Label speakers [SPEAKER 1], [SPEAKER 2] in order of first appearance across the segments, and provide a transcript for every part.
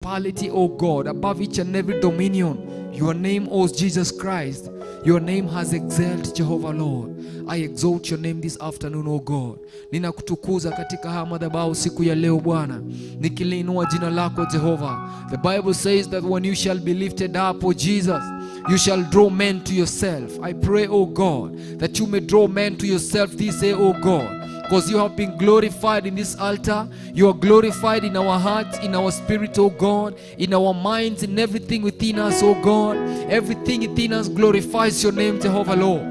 [SPEAKER 1] Principality, O God, above each and every dominion. Your name, O Jesus Christ, your name has excelled, Jehovah Lord. I exalt your name this afternoon, O God. Ninakutukuza katika haya madhabahu siku ya leo Bwana, nikiliinua jina lako Jehova. The Bible says that when you shall be lifted up, O Jesus, you shall draw men to yourself. I pray, O God, that you may draw men to yourself this day, O God, because you have been glorified in this altar. You are glorified in our hearts, in our spirit, O God, in our minds, in everything within us, O God. Everything within us glorifies your name, Jehovah Lord.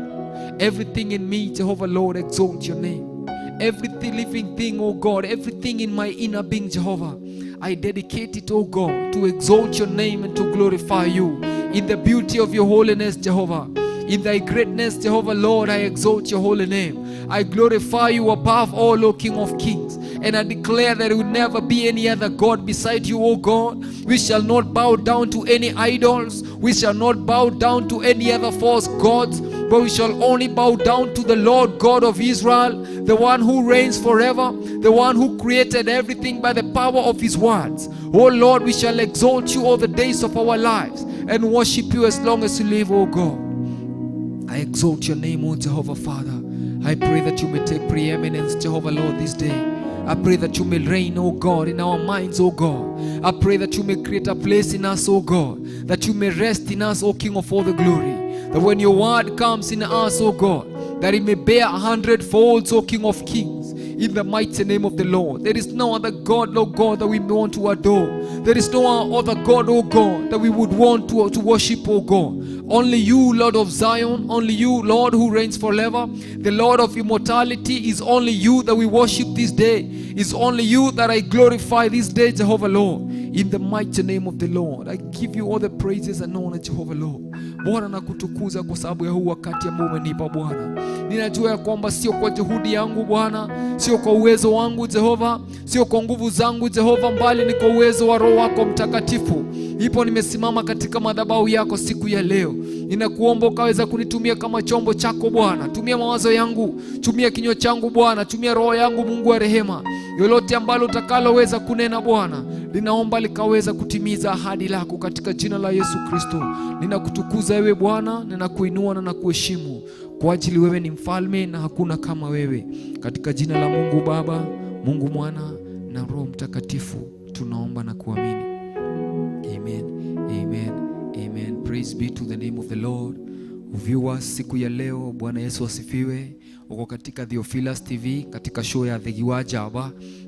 [SPEAKER 1] Everything in me, Jehovah Lord, exalt your name. Everything living thing, O God, everything in my inner being, Jehovah, I dedicate it, O God, to exalt your name and to glorify you in the beauty of your holiness, Jehovah. In thy greatness, Jehovah Lord, I exalt your holy name. I glorify you above all, O King of Kings. And I declare that there will never be any other God beside you, O God. We shall not bow down to any idols. We shall not bow down to any other false gods. But we shall only bow down to the Lord God of Israel, the one who reigns forever, the one who created everything by the power of his words. O Lord, we shall exalt you all the days of our lives and worship you as long as you live, O God. I exalt your name, O Jehovah Father. I pray that you may take preeminence, Jehovah Lord, this day. I pray that you may reign, O God, in our minds, O God. I pray that you may create a place in us, O God, that you may rest in us, O King of all the glory. That when your word comes in us, O God, that it may bear a hundred folds, O King of Kings, in the mighty name of the Lord. There is no other God, Lord God, that we want to adore. There is no other God, O God, that we would want to worship, O God. Only you, Lord of Zion, only you, Lord, who reigns forever, the Lord of immortality, is only you that we worship this day. It's only you that I glorify this day, Jehovah Lord. In the mighty name of the Lord, I give you all the praises and honor, Jehovah Lord. Bwana, nakutukuza kwa sababu ya huu wakati ambao umenipa Bwana. Ninajua ya kwamba sio kwa juhudi yangu Bwana, sio kwa uwezo wangu Jehova, sio kwa nguvu zangu Jehova, bali ni kwa uwezo wa Roho wako Mtakatifu. Ipo nimesimama katika madhabahu yako siku ya leo. Ninakuomba ukaweza kunitumia kama chombo chako Bwana. Tumia mawazo yangu, tumia kinywa changu Bwana, tumia roho yangu, Mungu wa rehema. Lolote ambalo utakaloweza kunena Bwana, ninaomba likaweza kutimiza ahadi lako katika jina la Yesu Kristo. Ninakutukuza wewe Bwana, ninakuinua na nakuheshimu kwa ajili wewe ni mfalme na hakuna kama wewe. Katika jina la Mungu Baba, Mungu Mwana na Roho Mtakatifu tunaomba na kuamini. Amen, amen, amen. Praise be to the name of the Lord. Viewers, siku ya leo Bwana Yesu asifiwe. Uko katika Theophilus TV katika show ya The Giwa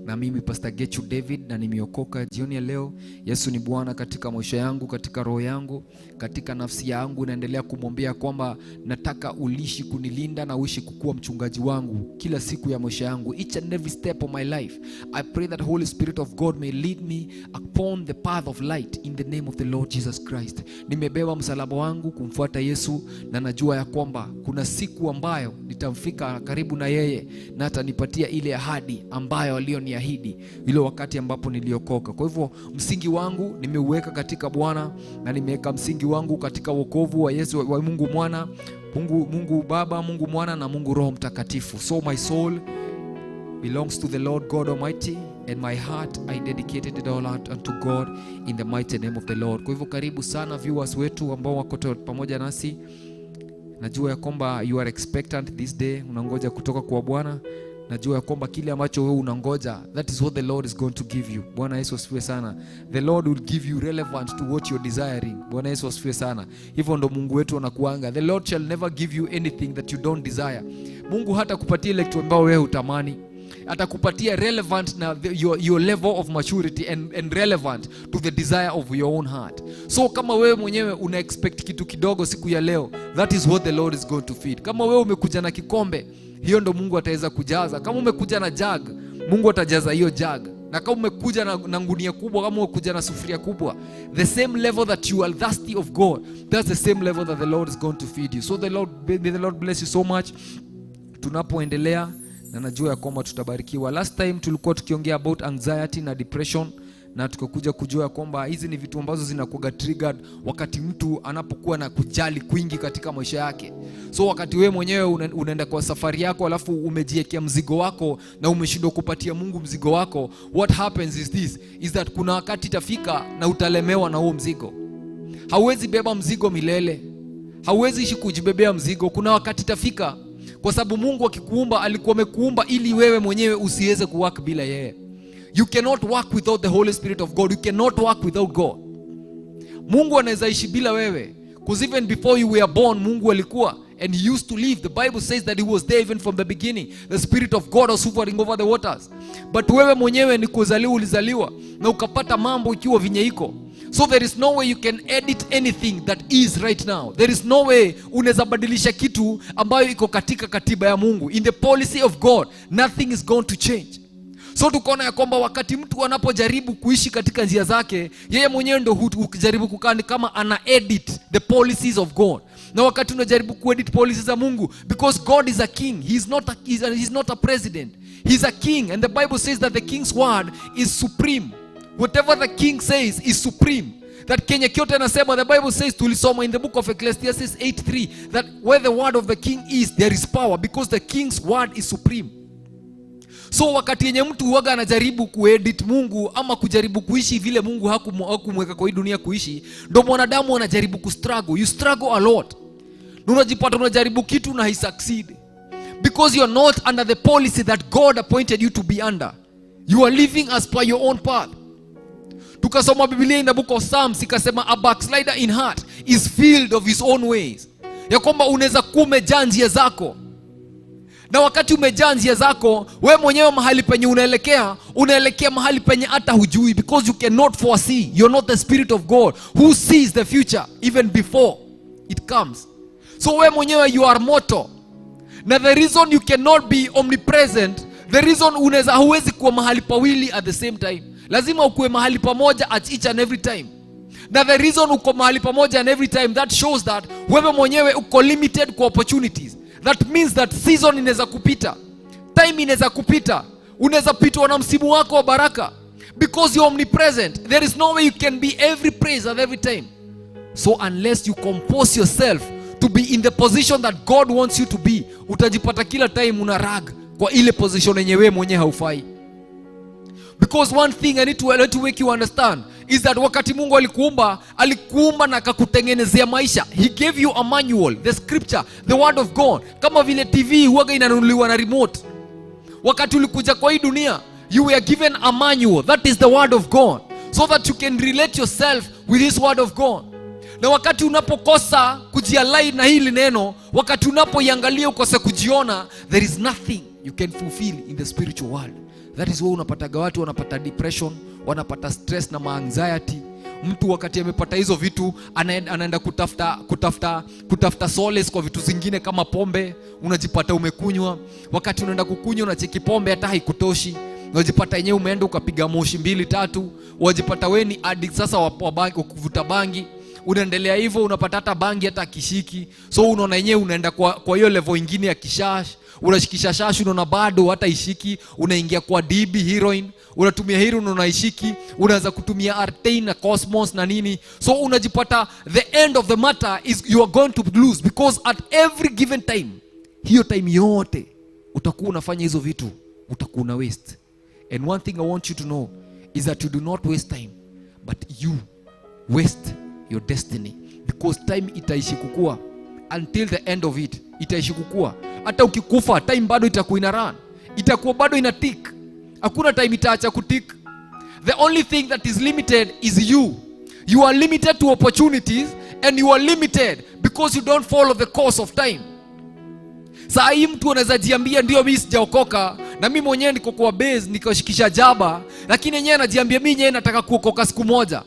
[SPEAKER 1] na mimi Pastor Gechu David, na nimeokoka jioni ya leo. Yesu ni Bwana katika maisha yangu, katika roho yangu, katika nafsi yangu. Naendelea kumwambia kwamba nataka uishi kunilinda na uishi kukuwa mchungaji wangu kila siku ya maisha yangu, each and every step of my life. I pray that Holy Spirit of God may lead me upon the path of light in the name of the Lord Jesus Christ. Nimebeba msalaba wangu kumfuata Yesu na najua ya kwamba kuna siku ambayo nitamfika karibu na yeye na atanipatia ile ahadi ambayo aliyoniahidi ile wakati ambapo niliokoka. Kwa hivyo msingi wangu nimeuweka katika Bwana na nimeweka msingi wangu katika wokovu wa Yesu wa Mungu Mwana, Mungu Baba, Mungu Mwana na Mungu Roho Mtakatifu. So my soul belongs to the Lord God Almighty and my heart, I dedicated it all out unto God in the mighty name of the Lord. Kwa hivyo karibu sana viewers wetu ambao wako pamoja nasi. Najua ya kwamba you are expectant this day, unangoja kutoka kwa Bwana. Najua ya kwamba kile ambacho wewe unangoja, that is what the Lord is going to give you. Bwana Yesu asifiwe sana. The Lord will give you relevant to what you're desiring. Bwana Yesu asifiwe sana. Hivyo ndo Mungu wetu anakuanga. The Lord shall never give you anything that you don't desire. Mungu hata kupatia ile kitu ambayo wewe hutamani, atakupatia relevant na your level of maturity and relevant to the desire of your own heart. So kama wewe mwenyewe una expect kitu kidogo siku ya leo, that is what the Lord is going to feed. Kama wewe umekuja na kikombe, hiyo ndo Mungu ataweza kujaza. Kama umekuja na jug, Mungu atajaza hiyo jug. Na kama umekuja na ngunia kubwa, kama umekuja na sufuria kubwa, the same level that you are thirsty of God, that's the same level that the Lord is going to feed you. So the Lord, may the Lord bless you so much tunapoendelea, na najua ya kwamba tutabarikiwa. Last time tulikuwa tukiongea about anxiety na depression. Na tukakuja kujua ya kwamba hizi ni vitu ambazo zinakuwa triggered wakati mtu anapokuwa na kujali kwingi katika maisha yake. So wakati wewe mwenyewe unaenda kwa safari yako, alafu umejiwekea mzigo wako na umeshindwa kupatia Mungu mzigo wako, what happens is this, is that kuna wakati itafika na utalemewa na huo mzigo. Hauwezi beba mzigo milele, hauwezi ishi kujibebea mzigo. Kuna wakati itafika, kwa sababu Mungu akikuumba alikuwa amekuumba ili wewe mwenyewe usiweze kuwork bila yeye. You cannot work without the Holy Spirit of God. You cannot work without God. Mungu anaweza ishi bila wewe. Because even before you were born, Mungu alikuwa and he used to live. The Bible says that he was there even from the beginning. The Spirit of God was hovering over the waters. But wewe mwenyewe ni kuzaliwa, ulizaliwa na ukapata mambo ikiwa vinye iko. So there is no way you can edit anything that is right now. There is no way unaweza badilisha kitu ambayo iko katika katiba ya Mungu. In the policy of God, nothing is going to change. So tukaona ya kwamba wakati mtu anapojaribu kuishi katika njia zake, yeye mwenyewe ndo hujaribu kukaa ni kama ana edit the policies of God. Na wakati unajaribu kuedit policies za Mungu, because God is a king, he is not a president. He's a king, and the Bible says that the king's word is supreme. Whatever the king says is supreme. That kenye kyote anasema, the Bible says, tulisoma in the book of Ecclesiastes 8:3, that where the word of the king is, there is power, because the king's word is supreme. So wakati yenye mtu huwaga anajaribu kuedit Mungu ama kujaribu kuishi vile Mungu hakumweka kwa hii dunia kuishi, ndo mwanadamu anajaribu kustruggle. You struggle a lot. Na unajipata unajaribu kitu na haisucceed. Because you're not under the policy that God appointed you to be under. You are living as per your own path. Tukasoma Biblia in the book of Psalms, ikasema a backslider in heart is filled of his own ways. Ya kwamba unaweza kuwa umejaa njia zako, na wakati umejaa njia zako, we mwenyewe mahali penye unaelekea, unaelekea mahali penye hata hujui, because you cannot foresee. You're not the Spirit of God who sees the future even before it comes. So we mwenyewe, you are mortal. Na the reason you cannot be omnipresent, the reason unaweza, huwezi kuwa mahali pawili at the same time, lazima ukuwe mahali pamoja at each and every time. Na the reason uko mahali pamoja and every time, that shows that wewe mwenyewe uko limited kwa opportunities. That means that season inaweza kupita, time inaweza kupita, unaweza pitwa na msimu wako wa baraka, because you're omnipresent. There is no way you can be every place at every time. So unless you compose yourself to be in the position that God wants you to be, utajipata kila time una rag kwa ile position yenye wewe mwenyewe haufai. Because one thing I need to make you understand is that wakati Mungu alikuumba, alikuumba na akakutengenezea maisha. He gave you a manual, the scripture, the word of God. Kama vile TV huwaga inanunuliwa na remote. Wakati ulikuja kwa hii dunia, you were given a manual, that is the word of God, so that you can relate yourself with this word of God. Na wakati unapokosa kujialign na hili neno, wakati unapoiangalia ukose kujiona, there is nothing you can fulfill in the spiritual world. That is why unapataga watu wanapata depression, wanapata stress na maanxiety. Mtu wakati amepata hizo vitu, anaenda kutafuta solace kwa vitu zingine kama pombe. Unajipata umekunywa. Wakati unaenda kukunywa, unacheki pombe hata haikutoshi, unajipata yenyewe umeenda ukapiga moshi mbili tatu, wajipata we ni addict sasa wa kuvuta bangi. Unaendelea hivyo, unapata hata bangi hata kishiki. So unaona yenyewe unaenda kwa hiyo level ingine ya kishash. Unashikisha shash, unaona bado hata ishiki. Unaingia kwa DB, heroin. Unatumia heroin, unaona ishiki. Unaanza kutumia artain na cosmos na nini. So unajipata the end of the matter is you are going to lose, because at every given time, hiyo time yote utakuwa unafanya hizo vitu, utakuwa una waste. And one thing I want you to know is that you do not waste time, but you waste your destiny, because time itaishi kukua until the end of it. Itaishi kukua hata ukikufa. Time bado itakuwa ina run, itakuwa bado ina tick. Hakuna time itaacha kutick. The only thing that is limited is you. You are limited to opportunities, and you are limited because you don't follow the course of time. Saa hii mtu anaweza jiambia, "Ndio, mimi sijaokoka na mimi mwenyewe niko kwa base nikashikisha jaba," lakini yenyewe anajiambia, "Mimi yenyewe nataka kuokoka siku moja."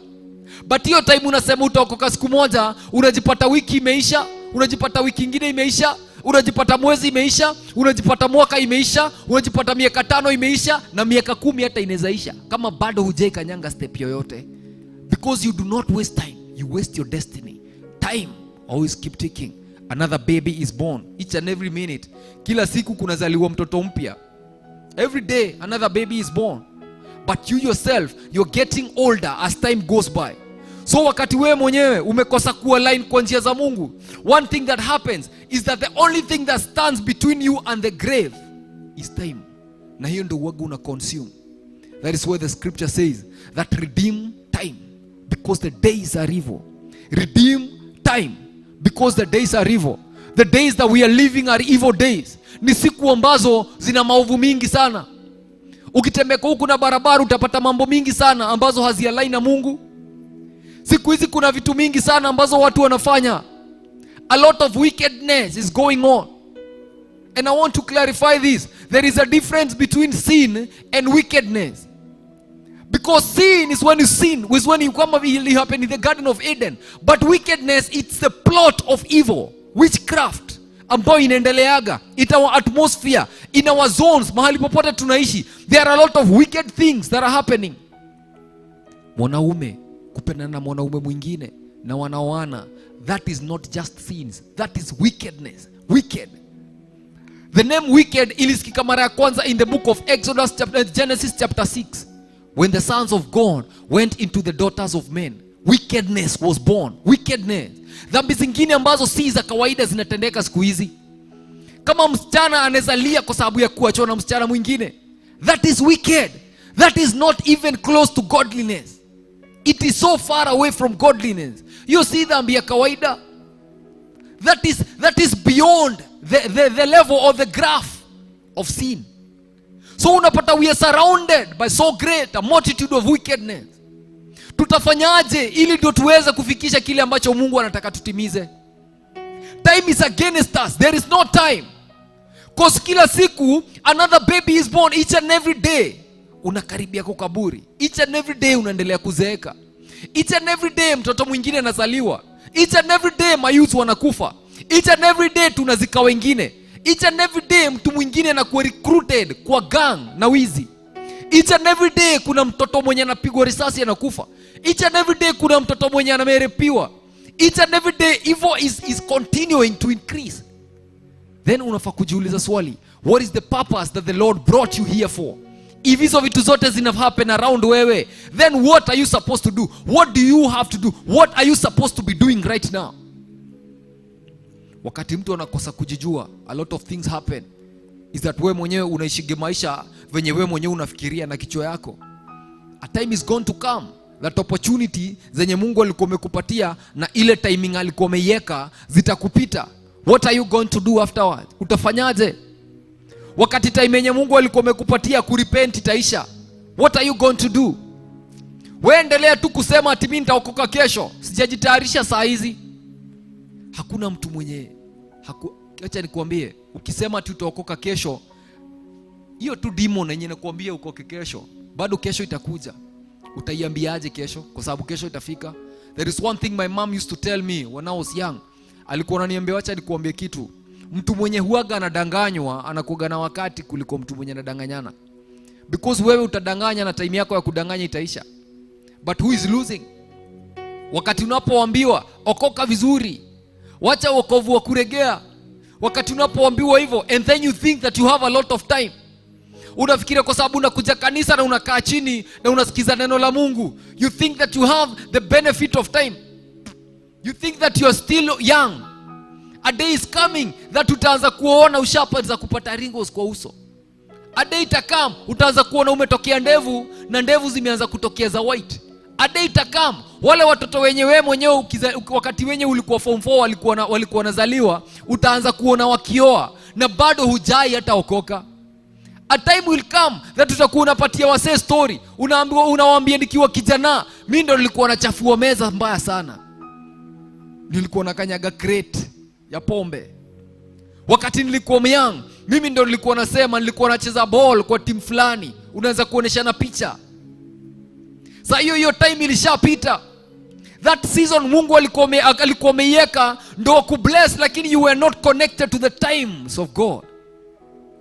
[SPEAKER 1] But hiyo time unasema utaokoka siku moja, unajipata wiki imeisha, unajipata wiki ingine imeisha, unajipata mwezi imeisha, unajipata mwaka imeisha, unajipata miaka 5 imeisha, na miaka 10 hata inawezaisha kama bado hujai kanyanga step yoyote. Because you do not waste time, you waste your destiny. Time always keep ticking. Another baby is born each and every minute. Kila siku kunazaliwa mtoto mpya. Every day another baby is born. But you yourself, you're getting older as time goes by. So wakati wewe mwenyewe umekosa kualign kwa njia za Mungu, one thing that happens is that the only thing that stands between you and the grave is time. Na hiyo ndio uwaga una consume. That is where the scripture says that redeem time because the days are evil. Redeem time because the days are evil. The days that we are living are evil days. Ni siku ambazo zina maovu mingi sana. Ukitembea huku na barabara, utapata mambo mingi sana ambazo hazialign na Mungu. Siku hizi kuna vitu mingi sana ambazo watu wanafanya. A lot of wickedness is going on. And I want to clarify this. There is a difference between sin and wickedness. Because sin is when you sin, is when you come, it happened in the Garden of Eden. But wickedness, it's the plot of evil, witchcraft ambayo inaendeleaga in our atmosphere, in our zones, mahali popote tunaishi. There are a lot of wicked things that are happening. Mwanaume kupendana na mwanaume mwingine na wanaoana, that is not just sins, that is wickedness. Wicked. The name wicked ilisikika mara ya kwanza in the book of Exodus chapter, Genesis chapter 6, when the sons of God went into the daughters of men. Wickedness was born. Wickedness. Dhambi zingine ambazo si za kawaida zinatendeka siku hizi. Kama msichana anaweza lia kwa sababu ya kuachwa na msichana mwingine, that is wicked. That is not even close to godliness. It is so far away from godliness. Hiyo si dhambi ya kawaida. That is beyond the level or the graph of sin. So unapata we are surrounded by so great a multitude of wickedness. Tutafanyaje ili ndio tuweze kufikisha kile ambacho Mungu anataka tutimize? Time is against us. There is no time, 'cause kila siku another baby is born. Each and every day unakaribia kwa kaburi. Each and every day unaendelea kuzeeka. Each and every day mtoto mwingine anazaliwa. Each and every day mayouth wanakufa. Each and every day tunazika wengine. Each and every day mtu mwingine anakuwa recruited kwa gang na wizi. Each and every day kuna mtoto mwenye anapigwa risasi anakufa. Each and every day kuna mtoto mwenye anamerepiwa. Each and every day evil is continuing to increase. Then unafaa kujiuliza swali: what is the purpose that the Lord brought you here for? If hizo vitu zote zina happen around wewe, then what are you supposed to do? What do you have to do? What are you supposed to be doing right now? Wakati mtu anakosa kujijua, a lot of things happen. Is that wewe mwenyewe unaishige maisha venye wewe mwenyewe unafikiria na kichwa yako. A time is going to come that opportunity zenye Mungu alikuwa amekupatia na ile timing alikuwa ameiweka zitakupita. What are you going to do afterwards? Utafanyaje wakati time yenye Mungu alikuwa amekupatia kurepent itaisha? What are you going to do? We endelea tu kusema ati mimi nitaokoka kesho, sijajitayarisha saa hizi. Hakuna mtu mwenye acha nikuambie, ukisema ati utaokoka kesho, hiyo tu demon yenye nakuambia uokoke kesho, bado kesho itakuja. Utaiambiaje kesho? Kwa sababu kesho itafika. There is one thing my mom used to tell me when I was young. Alikuwa ananiambia, "Wacha nikuambie kitu. Mtu mwenye huaga anadanganywa anakuaga na wakati kuliko mtu mwenye anadanganyana, because wewe utadanganya na time yako ya kudanganya itaisha." But who is losing? Wakati unapoambiwa okoka vizuri, wacha wokovu wa kuregea, wakati unapoambiwa hivyo and then you think that you have a lot of time, unafikiria kwa sababu unakuja kanisa na unakaa chini na unasikiza neno la Mungu, you think that you have the benefit of time. You think that you are still young. A day is coming that utaanza kuona ushaanza kupata wrinkles kwa uso. A day itacome utaanza kuona umetokea ndevu na ndevu zimeanza kutokea za white. A day itacome wale watoto wenye wewe mwenyewe wakati wenye ulikuwa form 4 walikuwa wanazaliwa, utaanza kuona wakioa na bado hujai hata okoka. A time will come that utakuwa unapatia wasee story, unaambiwa, unawaambia, "Nikiwa kijana mi ndo nilikuwa nachafua meza mbaya sana, nilikuwa nakanyaga crate ya pombe. Wakati nilikuwa young, mimi ndo nilikuwa nasema nilikuwa nacheza ball kwa timu fulani." Unaweza kuoneshana picha. Saa hiyo hiyo time ilishapita. That season Mungu alikuwa ameiweka ndo kubless, lakini you were not connected to the times of God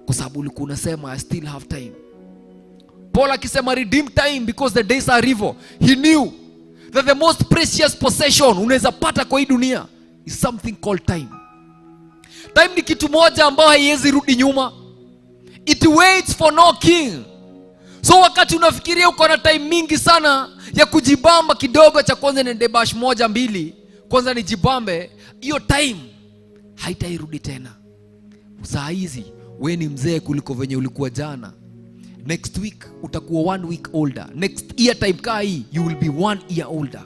[SPEAKER 1] kwa sababu ulikuwa unasema, "I still have time." Paul akisema redeem time because the days are evil, he knew that the most precious possession unaweza pata kwa hii dunia is something called time. Time ni kitu moja ambayo haiwezi rudi nyuma. It waits for no king. So wakati unafikiria uko na time mingi sana ya kujibamba kidogo, cha kwanza niende bash moja mbili, kwanza nijibambe, hiyo time haitairudi tena. Saa hizi we ni mzee kuliko venye ulikuwa jana. Next week utakuwa one week older. Next year time kaa hii you will be one year older.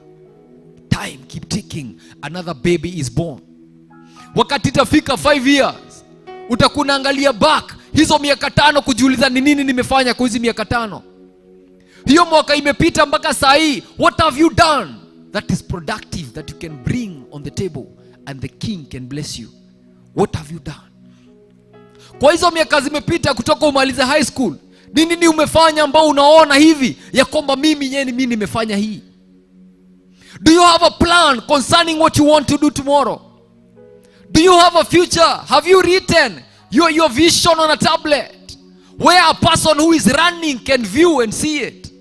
[SPEAKER 1] Time keep ticking, another baby is born. Wakati itafika 5 years, utakuwa unaangalia back hizo miaka 5 kujiuliza, ni nini nimefanya kwa hizi miaka 5? Hiyo mwaka imepita mpaka saa hii, what have you done that is productive that you can bring on the table and the king can bless you? What have you done kwa hizo miaka zimepita kutoka umalize high school? Ni nini umefanya ambao unaona hivi ya kwamba mimi nyenye mimi nimefanya hii? Do you have a plan concerning what you want to do tomorrow? Do you have a future? Have you written your vision on a tablet where a person who is running can view and see it?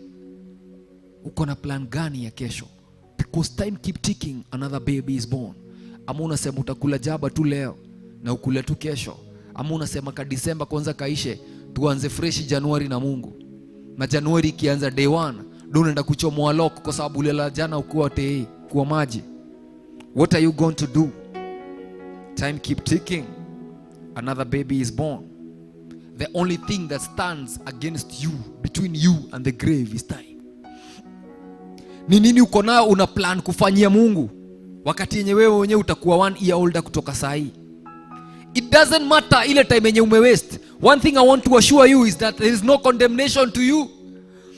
[SPEAKER 1] Uko na plan gani ya kesho? Because time keep ticking, another baby is born. Ama unasema utakula jaba tu leo na ukule tu kesho? Ama unasema ka Disemba kwanza kaishe, tuanze fresh Januari na Mungu? Na Januari ikianza day one, ndio unaenda kuchomoa lock kwa sababu ulilala jana ukiwa tei kuwa maji. What are you going to do? Time keep ticking, another baby is born. The only thing that stands against you, between you and the grave, is time. Ni nini uko nayo una plan kufanyia Mungu wakati yenye wewe mwenyewe utakuwa one year older kutoka saa hii? It doesn't matter ile time yenye umewaste. One thing I want to assure you is that there is no condemnation to you,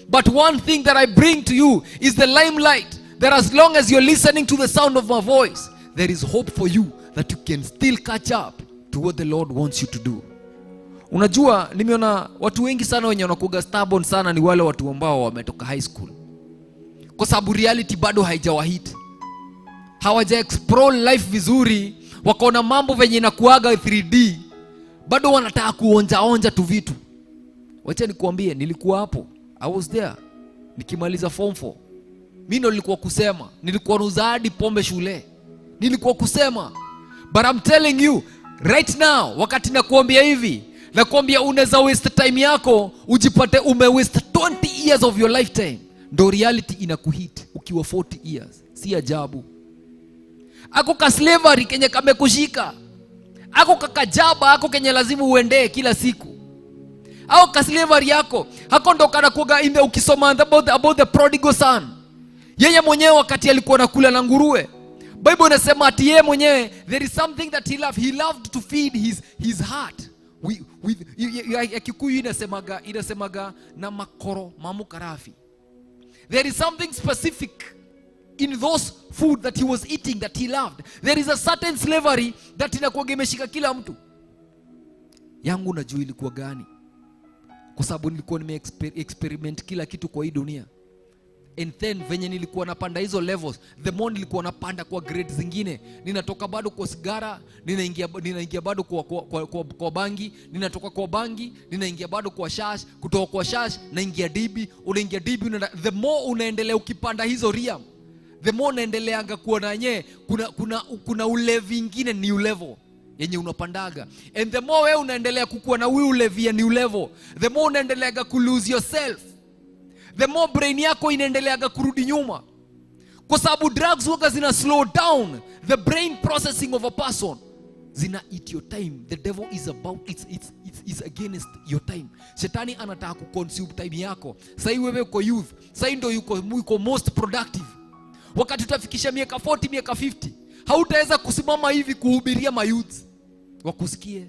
[SPEAKER 1] but one thing that I bring to you is the limelight that as long as you're listening to the sound of my voice, there is hope for you that you can still catch up to what the Lord wants you to do. Unajua, nimeona watu wengi sana wenye wanakuga stubborn sana ni wale watu ambao wametoka high school, kwa sababu reality bado haijawahit, hawaja explore life vizuri, wakaona mambo venye inakuaga 3D, bado wanataka kuonjaonja tu vitu. Wacha nikuambie, nilikuwa hapo, I was there. Nikimaliza form 4, mi ndo nilikuwa kusema, nilikuwa nauza hadi pombe shule, nilikuwa kusema. But I'm telling you right now, wakati nakuambia hivi, nakuambia unaweza waste time yako ujipate ume waste 20 years of your lifetime, ndo reality inakuhit ukiwa 40 years. Si ajabu ako ka slavery kenye kamekushika, ako kakajaba ako kenye lazima uendee kila siku, au ka slavery yako hako ndo kanakuga in the, ukisoma about the prodigal son, yeye mwenyewe wakati alikuwa nakula na nguruwe, Bible inasema ati yeye mwenyewe there is something that he loved. He loved to feed his heart with ya Kikuyu inasemaga na makoro mamukarafi. There is something specific in those food that he was eating that he loved. There is a certain slavery that inakuwaga imeshika kila mtu. Yangu najua ilikuwa gani, kwa sababu nilikuwa nime experiment kila kitu kwa hii dunia. And then venye nilikuwa napanda hizo levels, the more nilikuwa napanda kwa grade zingine, ninatoka bado kwa sigara, ninaingia bado kwa bangi, ninatoka kwa bangi, ninaingia bado kwa shash, kutoka kwa shash naingia dibi, unaingia dibi, unaenda, the more unaendelea ukipanda hizo realm, the more unaendeleanga kuona yenyewe kuna ulevi ingine, new level yenye unapandaga. And the more wewe unaendelea kukuwa na huyu ulevi ya new level, the more unaendeleaga ku lose yourself, the more brain yako inaendeleaga kurudi nyuma, kwa sababu drugs huwaga zina slow down the brain processing of a person, zina eat your time. The devil is about it's against your time. Shetani anataka kuconsume time yako. Sahii wewe uko youth, sahii ndo yuko most productive. Wakati utafikisha miaka 40, miaka 50, hautaweza kusimama hivi kuhubiria mayouth wakusikie.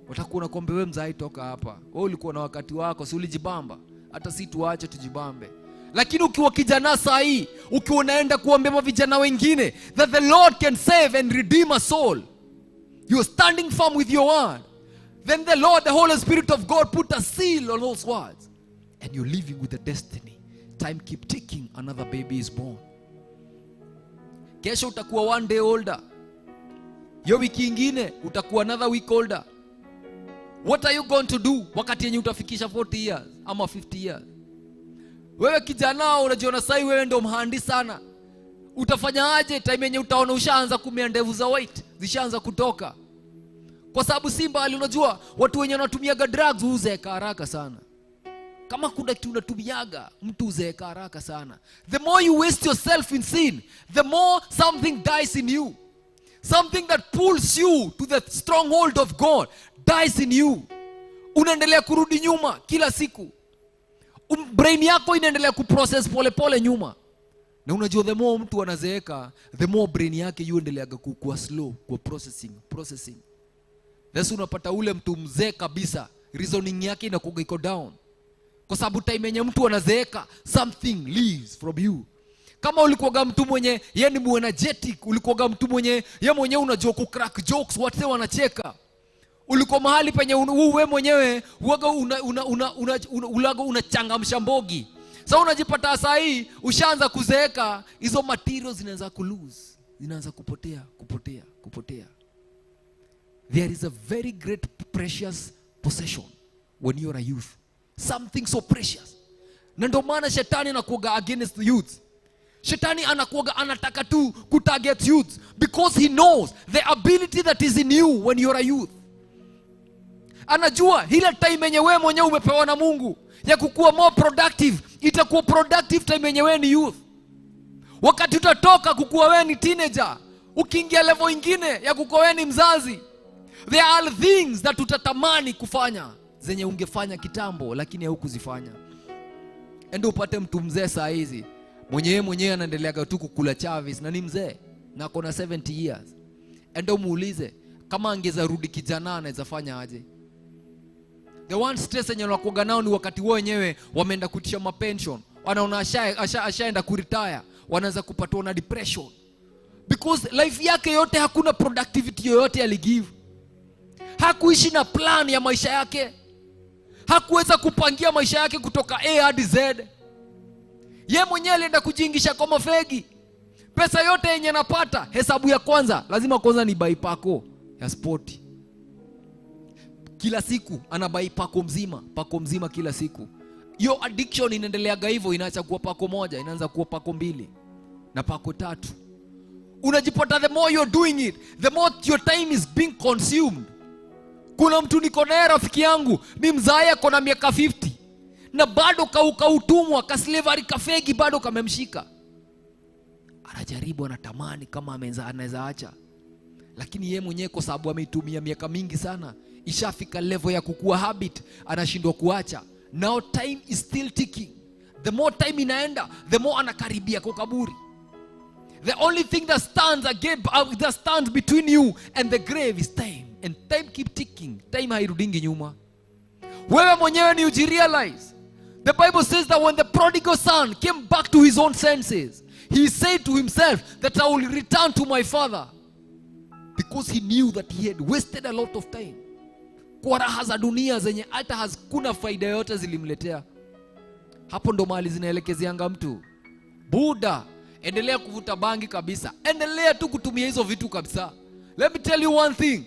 [SPEAKER 1] Watakuwa nakwambia, "We mzai, toka hapa. Wewe ulikuwa na wakati wako, si ulijibamba? Hata si tuache tujibambe." Lakini ukiwa kijana saa hii, ukiwa unaenda kuambia mavijana wengine that the Lord can save and redeem a soul, you're standing firm with your word, then the Lord, the Holy Spirit of God, put a seal on those words and you're living with a destiny. Time keep ticking, another baby is born. Kesho utakuwa one day older, hiyo wiki ingine utakuwa another week older. What are you going to do wakati yenye utafikisha 40 years ama 50 years? Wewe kijana unajiona sai wewe ndo mhandi sana, utafanya aje time yenye utaona ushaanza kumea ndevu za white, zishaanza kutoka? Kwa sababu si mbali. Unajua watu wenye wanatumiaga drugs huzeeka haraka sana. Kama kuna kitu unatumiaga, mtu uzeeka haraka sana. The more you waste yourself in sin, the more something dies in you. Something that pulls you to the stronghold of God dies in you. Unaendelea kurudi nyuma kila siku. Brain yako inaendelea kuprocess polepole nyuma. Na unajua, the more mtu anazeeka, the more brain yake yuendeleaga kuwa slow kwa processing processing. Thus unapata ule mtu mzee kabisa, reasoning yake inakuwa iko down, kwa sababu time yenye mtu anazeeka, something leaves from you. Kama ulikuwaga mtu mwenye ye ni muenergetic, ulikuwaga mtu mwenye ye mwenyewe unajua kucrack jokes, wate wanacheka, ulikuwa mahali penye wewe mwenyewe uwaga ulaga unachangamsha mbogi, sasa unajipata saa hii ushaanza kuzeeka, hizo materials zinaanza kulose, zinaanza kupotea, kupotea, kupotea. There is a very great precious possession when you're a youth, something so precious. Na ndio maana shetani anakuaga against the youth. Shetani anakuaga anataka tu kutarget youth because he knows the ability that is in you when you're a youth. Anajua ile time yenye wewe mwenyewe umepewa na Mungu ya kukuwa more productive, itakuwa productive time yenye wewe ni youth. Wakati utatoka kukuwa wewe ni teenager, ukiingia level ingine ya kukuwa wewe ni mzazi, there are things that utatamani kufanya zenye ungefanya kitambo lakini haukuzifanya. Ende upate mtu mzee saa hizi mwenyewe mwenyewe anaendeleaga tu kukula chavis na ni mzee na akona 70 years. Ende umuulize kama angeza rudi kijana anaweza fanya aje. The one stress yenye wanakuwaga nao ni wakati wao wenyewe wameenda kutisha mapension, wanaona ashaenda kuretire, wanaanza kupatwa na depression because life yake yote hakuna productivity yoyote aligive. Hakuishi na plan ya maisha yake, hakuweza kupangia maisha yake kutoka A hadi Z. Ye mwenyewe alienda kujiingisha kwa mafegi. Pesa yote yenye anapata, hesabu ya kwanza lazima kwanza ni buy pako ya spoti. Kila siku anabuy pako mzima, pako mzima kila siku. Hiyo addiction inaendeleaga hivyo, inaacha kuwa pako moja, inaanza kuwa pako mbili na pako tatu. Unajipata the more you're doing it, the more your time is being consumed. Kuna mtu niko naye, rafiki yangu, ni mzae, ako na miaka 50 na bado kautumwa kaslavery kafegi bado kamemshika. Anajaribu, anatamani kama anaweza acha, lakini ye mwenyewe kwa sababu ameitumia miaka mingi sana, ishafika level ya kukua habit, anashindwa kuacha. Now time is still ticking. The more time inaenda, the more anakaribia kwa kaburi. The only thing that stands again, that stands between you and the grave is time, and time keep ticking. Time hairudingi nyuma. Wewe mwenyewe ni ujirealize. The Bible says that when the prodigal son came back to his own senses, he said to himself that "I will return to my father," because he knew that he had wasted a lot of time kwa raha za dunia zenye hata hazikuna faida yoyote zilimletea. Hapo ndo mahali zinaelekezeanga mtu. Buda, endelea kuvuta bangi kabisa, endelea tu kutumia hizo vitu kabisa. Let me tell you one thing,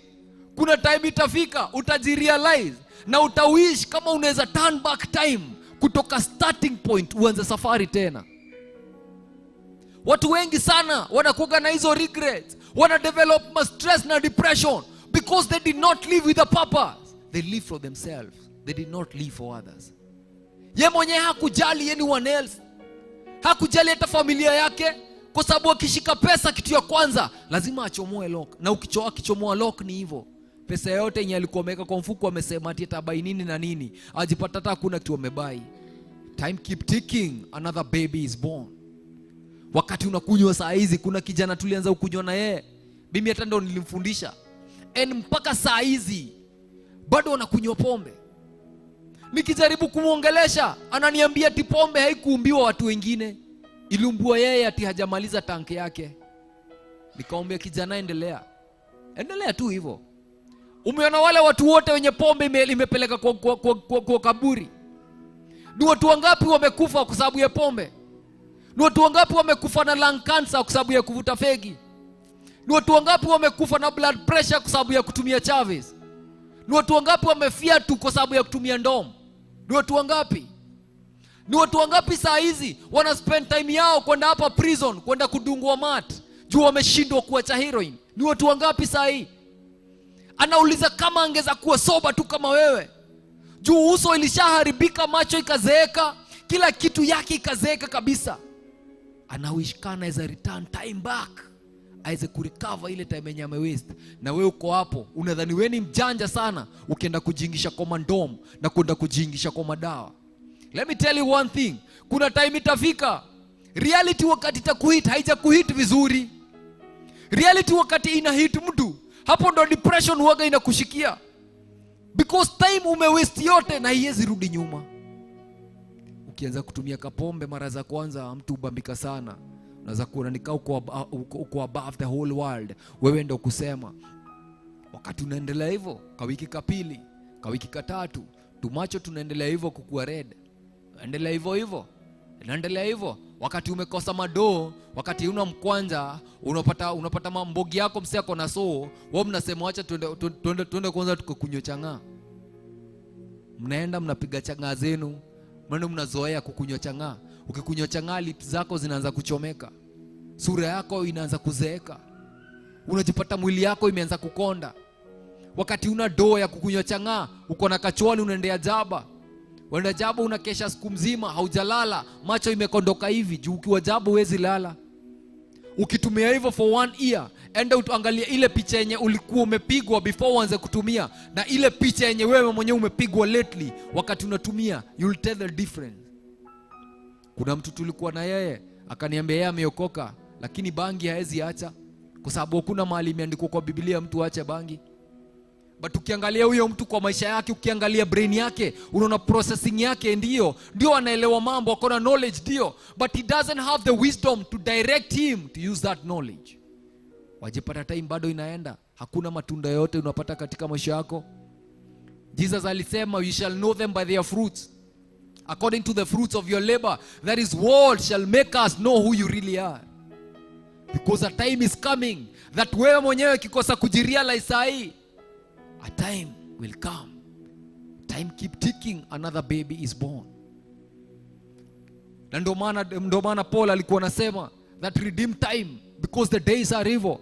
[SPEAKER 1] kuna time itafika utajirealize na utawish kama unaweza turn back time kutoka starting point uanze safari tena. Watu wengi sana wanakuwa na hizo regrets, wana develop ma stress na depression because they did not live with a purpose. They live for themselves, they did not live for others. Ye mwenyewe hakujali anyone else, hakujali hata familia yake, kwa sababu akishika pesa, kitu ya kwanza lazima achomoe lock. Na akichomoa lock ni hivyo, pesa yote yenye alikuwa ameweka kwa mfuko, amesema ati atabuy nini na nini, ajipata hata hakuna kitu amebuy. Time keep ticking, another baby is born. Wakati unakunywa saa hizi, kuna kijana tulianza kukunywa na yeye, mimi hata ndo nilimfundisha, and mpaka saa hizi bado anakunywa pombe. Nikijaribu kumwongelesha, ananiambia ati pombe haikuumbiwa watu wengine, iliumbiwa yeye, ati hajamaliza tanki yake. Nikamwambia, "Kijana, endelea, endelea tu hivyo." Umeona wale watu wote wenye pombe imepeleka kwa kaburi? Ni watu wangapi wamekufa kwa sababu ya pombe? Ni watu wangapi wamekufa na lung cancer kwa sababu ya kuvuta fegi? Ni watu wangapi wamekufa na blood pressure kwa sababu ya kutumia chavis? Ni watu wangapi wamefia tu kwa sababu ya kutumia ndom? Ni watu wangapi? Ni watu wangapi saa hizi wana spend time yao kwenda hapa prison, kwenda kudungwa mat juu wameshindwa kuacha heroin? Ni watu wangapi saa hii? Anauliza kama angeza kuwa sober tu kama wewe. Juu uso ilishaharibika, macho ikazeeka, kila kitu yake ikazeeka kabisa. Anawish kama anaweza return time back, aweze kurecover ile time yenye amewaste. Na wewe uko hapo unadhani wewe ni mjanja sana, ukienda kujiingisha kwa mandom na kwenda kujiingisha kwa madawa. Let me tell you one thing, kuna time itafika, reality wakati itakuhit, haijakuhit vizuri. Reality wakati ina hit mtu, hapo ndo depression huwaga inakushikia, because time umewaste yote na haiwezi rudi nyuma. Ukianza kutumia kapombe mara za kwanza, mtu hubambika sana. Unaweza kuona ni kaa uko above the whole world, wewe ndo kusema. Wakati unaendelea hivyo, kawiki kapili, kawiki katatu, tumacho tunaendelea hivyo kukua red, endelea hivyo hivyo, inaendelea hivyo. Wakati umekosa madoo, wakati una mkwanja, unapata mambogi yako, msee ako na soo, wao mnasema, "Wacha tuende, tuende, tuende kwanza tukakunywa chang'aa." Mnaenda mnapiga chang'aa zenu, mnaenda mnazoea kukunywa chang'aa. Ukikunywa chang'aa, lips zako zinaanza kuchomeka, sura yako inaanza kuzeeka, unajipata mwili yako imeanza kukonda. Wakati una doo ya kukunywa chang'aa, uko na kachwani, unaendea jaba, unaenda jaba, unakesha siku mzima haujalala, macho imekondoka hivi juu ukiwa jaba huwezi lala. Ukitumia hivyo for one year, enda uangalie ile picha yenye ulikuwa umepigwa before uanze kutumia na ile picha yenye wewe mwenyewe umepigwa lately wakati unatumia, you'll tell the difference. Kuna mtu tulikuwa na yeye akaniambia yeye ameokoka, lakini bangi haezi acha kwa sababu hakuna mahali imeandikwa kwa Biblia mtu aache bangi. But ukiangalia huyo mtu kwa maisha yake, ukiangalia brain yake, unaona processing yake ndio anaelewa mambo, akona knowledge ndio, but he doesn't have the wisdom to direct him to use that knowledge. Wajipata time bado inaenda, hakuna matunda yote unapata katika maisha yako. Jesus alisema, "You shall know them by their fruits." According to the fruits of your labor, that is what shall make us know who you really are, because a time is coming that wewe mwenyewe ukikosa kujirealize sahii, a time will come. Time keep ticking, another baby is born. Na ndio maana Paul alikuwa anasema that redeem time because the days are evil,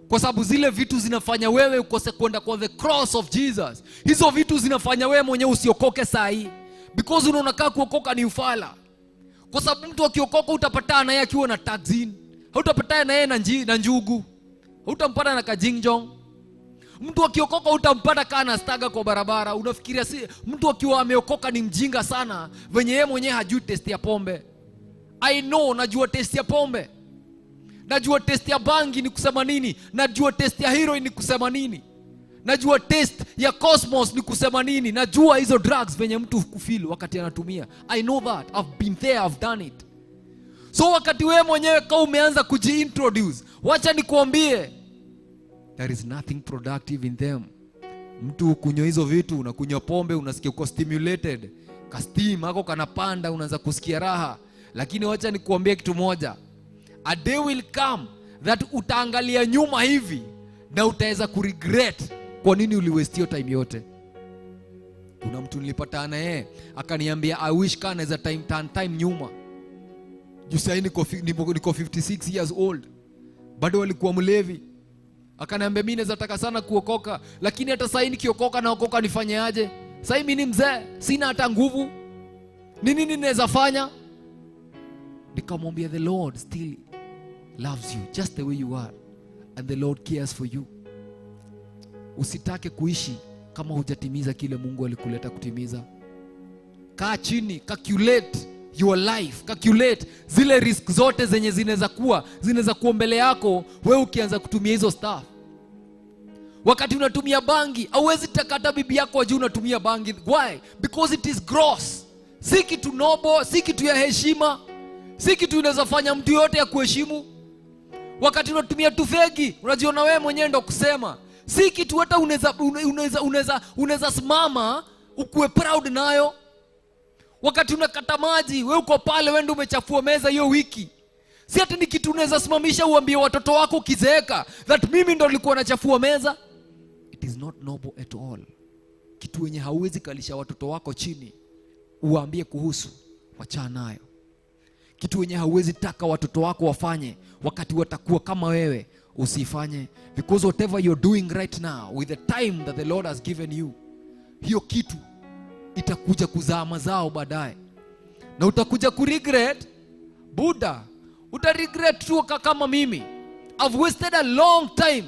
[SPEAKER 1] kwa sababu zile vitu zinafanya wewe ukose kwenda kwa the cross of Jesus, hizo vitu zinafanya wewe mwenyewe usiokoke saa hii, because unaona kaa kuokoka ni ufala, kwa sababu mtu akiokoka utapatana naye akiwa na taxin, hautapatana naye na njugu, hautampata na kajingjong. Mtu akiokoka utampata kaa na staga kwa barabara. Unafikiria si mtu akiwa ameokoka ni mjinga sana venye yeye mwenyewe hajui taste ya pombe? I know, najua taste ya pombe, najua taste ya bangi ni kusema nini, najua taste ya heroin ni kusema nini, najua taste ya cosmos ni kusema nini. Najua hizo drugs venye mtu kufeel wakati anatumia. I know that. I've been there, I've done it. So wakati wewe mwenyewe kama umeanza kujiintroduce, wacha nikuambie, there is nothing productive in them. Mtu kunywa hizo vitu, unakunywa pombe, unasikia uko stimulated, kasteam ako kanapanda, unaanza kusikia raha. Lakini wacha nikuambie kitu moja, a day will come that utaangalia nyuma hivi na utaweza kuregret kwa nini uliwaste hiyo time yote. Kuna mtu nilipatana na yeye akaniambia, "I wish kaa naweza time turn time nyuma, juu sahii niko 56 years old." Bado alikuwa mlevi. Akaniambia, "Mi naweza taka sana kuokoka, lakini hata sahii nikiokoka, naokoka nifanye aje? Sahii mi ni mzee, sina hata nguvu. Ni nini naweza fanya?" Nikamwambia, "The Lord still loves you just the way you are, and the Lord cares for you." Usitake kuishi kama hujatimiza kile Mungu alikuleta kutimiza. Kaa chini, calculate your life, calculate zile risk zote zenye zinaweza kuwa mbele yako wewe ukianza kutumia hizo stuff. Wakati unatumia bangi, hauwezi takata bibi yako wajue unatumia bangi. Why? Because it is gross. Si kitu noble, si kitu ya heshima, si kitu inaweza fanya mtu yote ya kuheshimu. Wakati unatumia tufegi, unajiona wewe mwenyewe ndo kusema. Si kitu hata unaweza simama ukuwe proud nayo. Wakati unakata maji, we uko pale, we ndo umechafua meza hiyo wiki. Si ati ni kitu unaweza simamisha uambie watoto wako ukizeeka that mimi ndo nilikuwa nachafua meza. It is not noble at all. Kitu wenye hauwezi kalisha watoto wako chini uwaambie kuhusu, wachana nayo. Kitu wenye hauwezi taka watoto wako wafanye wakati watakuwa kama wewe, usifanye, because whatever you're doing right now with the time that the Lord has given you, hiyo kitu Itakuja kuzaa mazao baadaye na utakuja kuregret. Buda, utaregret tu. Kama mimi, I've wasted a long time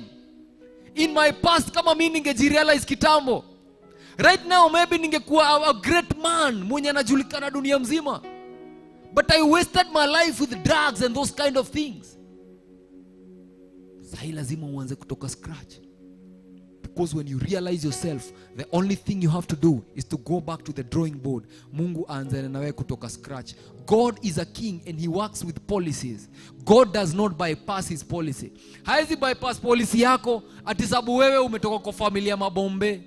[SPEAKER 1] in my past. Kama mi ningejirealize kitambo, right now maybe ningekuwa a great man mwenye anajulikana dunia mzima, but I wasted my life with drugs and those kind of things. Sahii lazima uanze kutoka scratch, because when you realize yourself, the only thing you have to do is to go back to the drawing board. Mungu aanzane na wewe kutoka scratch. God is a king and he works with policies. God does not bypass his policy. Haezi bypass policy yako ati sababu wewe umetoka kwa familia mabombe.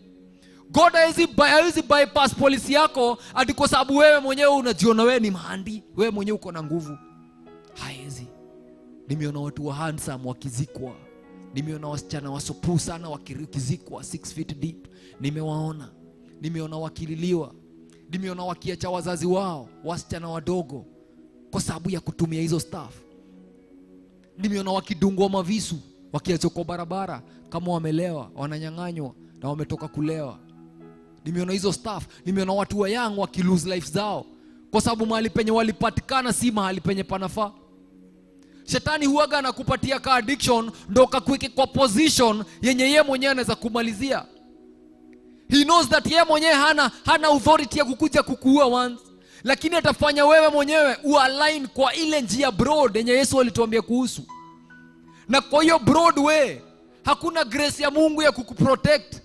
[SPEAKER 1] God hawezi bypass policy yako ati kwa sababu wewe mwenyewe unajiona wewe ni mahandi, wewe mwenyewe uko na nguvu. Haezi. Nimeona watu wa handsome wakizikwa. Nimeona wasichana wasupuu sana wakizikwa 6 feet deep. Nimewaona. Nimeona wakililiwa. Nimeona wakiacha wazazi wao, wasichana wadogo, kwa sababu ya kutumia hizo stuff. Nimeona wakidungwa mavisu, wakiachwa kwa barabara kama wamelewa, wananyang'anywa na wametoka kulewa. Nimeona hizo stuff. Nimeona watu wa young wakilose life zao kwa sababu mahali penye walipatikana si mahali penye panafaa. Shetani huaga anakupatia ka addiction ndo kakuweke kwa position yenye ye mwenyewe anaweza kumalizia. He knows that ye mwenyewe hana authority ya kukuja kukuua once, lakini atafanya wewe mwenyewe ualign kwa ile njia broad yenye Yesu alituambia kuhusu. Na kwa hiyo broad way hakuna grace ya Mungu ya kukuprotect,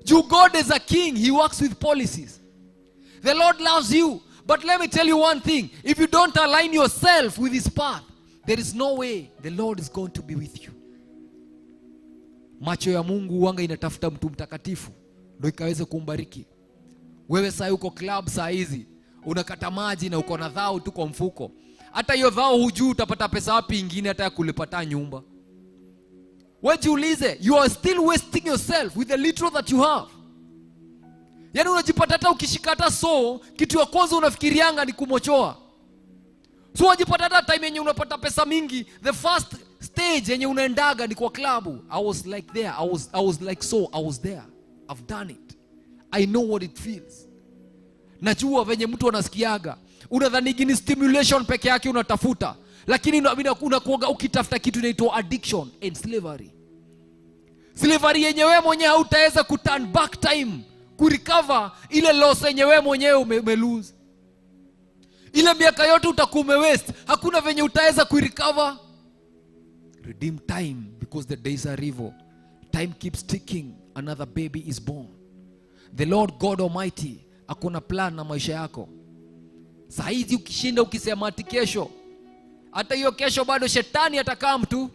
[SPEAKER 1] juu God is a king, he works with policies. The Lord loves you, but let me tell you one thing: if you don't align yourself with his path, there is no way the Lord is going to be with you. Macho ya Mungu huanga inatafuta mtu mtakatifu ndo ikaweze kumbariki. Wewe saa uko club, saa hizi unakata maji na uko na thao tu kwa mfuko. Hata hiyo thao hujui utapata pesa wapi ingine hata ya kulipata nyumba. Wewe jiulize, you are still wasting yourself with the little that you have. Yaani unajipata hata ukishika hata, so kitu ya kwanza unafikirianga ni kumochoa. So unajipata hata time yenye unapata pesa mingi, the first stage yenye unaendaga ni kwa klabu. I was like there, I was like, so I was there. I've done it. I know what it feels. Najua venye mtu anasikiaga. Unadhanigi ni stimulation peke yake unatafuta, lakini unakuaga ukitafuta kitu inaitwa addiction and slavery. Slavery yenye wewe mwenyewe hautaweza kuturn back time kurecover ile loss yenye wewe mwenyewe ume lose. Ile miaka yote utakuwa umewaste, hakuna venye utaweza kuirecover. Redeem time, because the days are evil. Time keeps ticking. Another baby is born. The Lord God Almighty akona plan na maisha yako. Saa hizi ukishinda ukisema ati kesho, hata hiyo kesho bado shetani atakaa mtu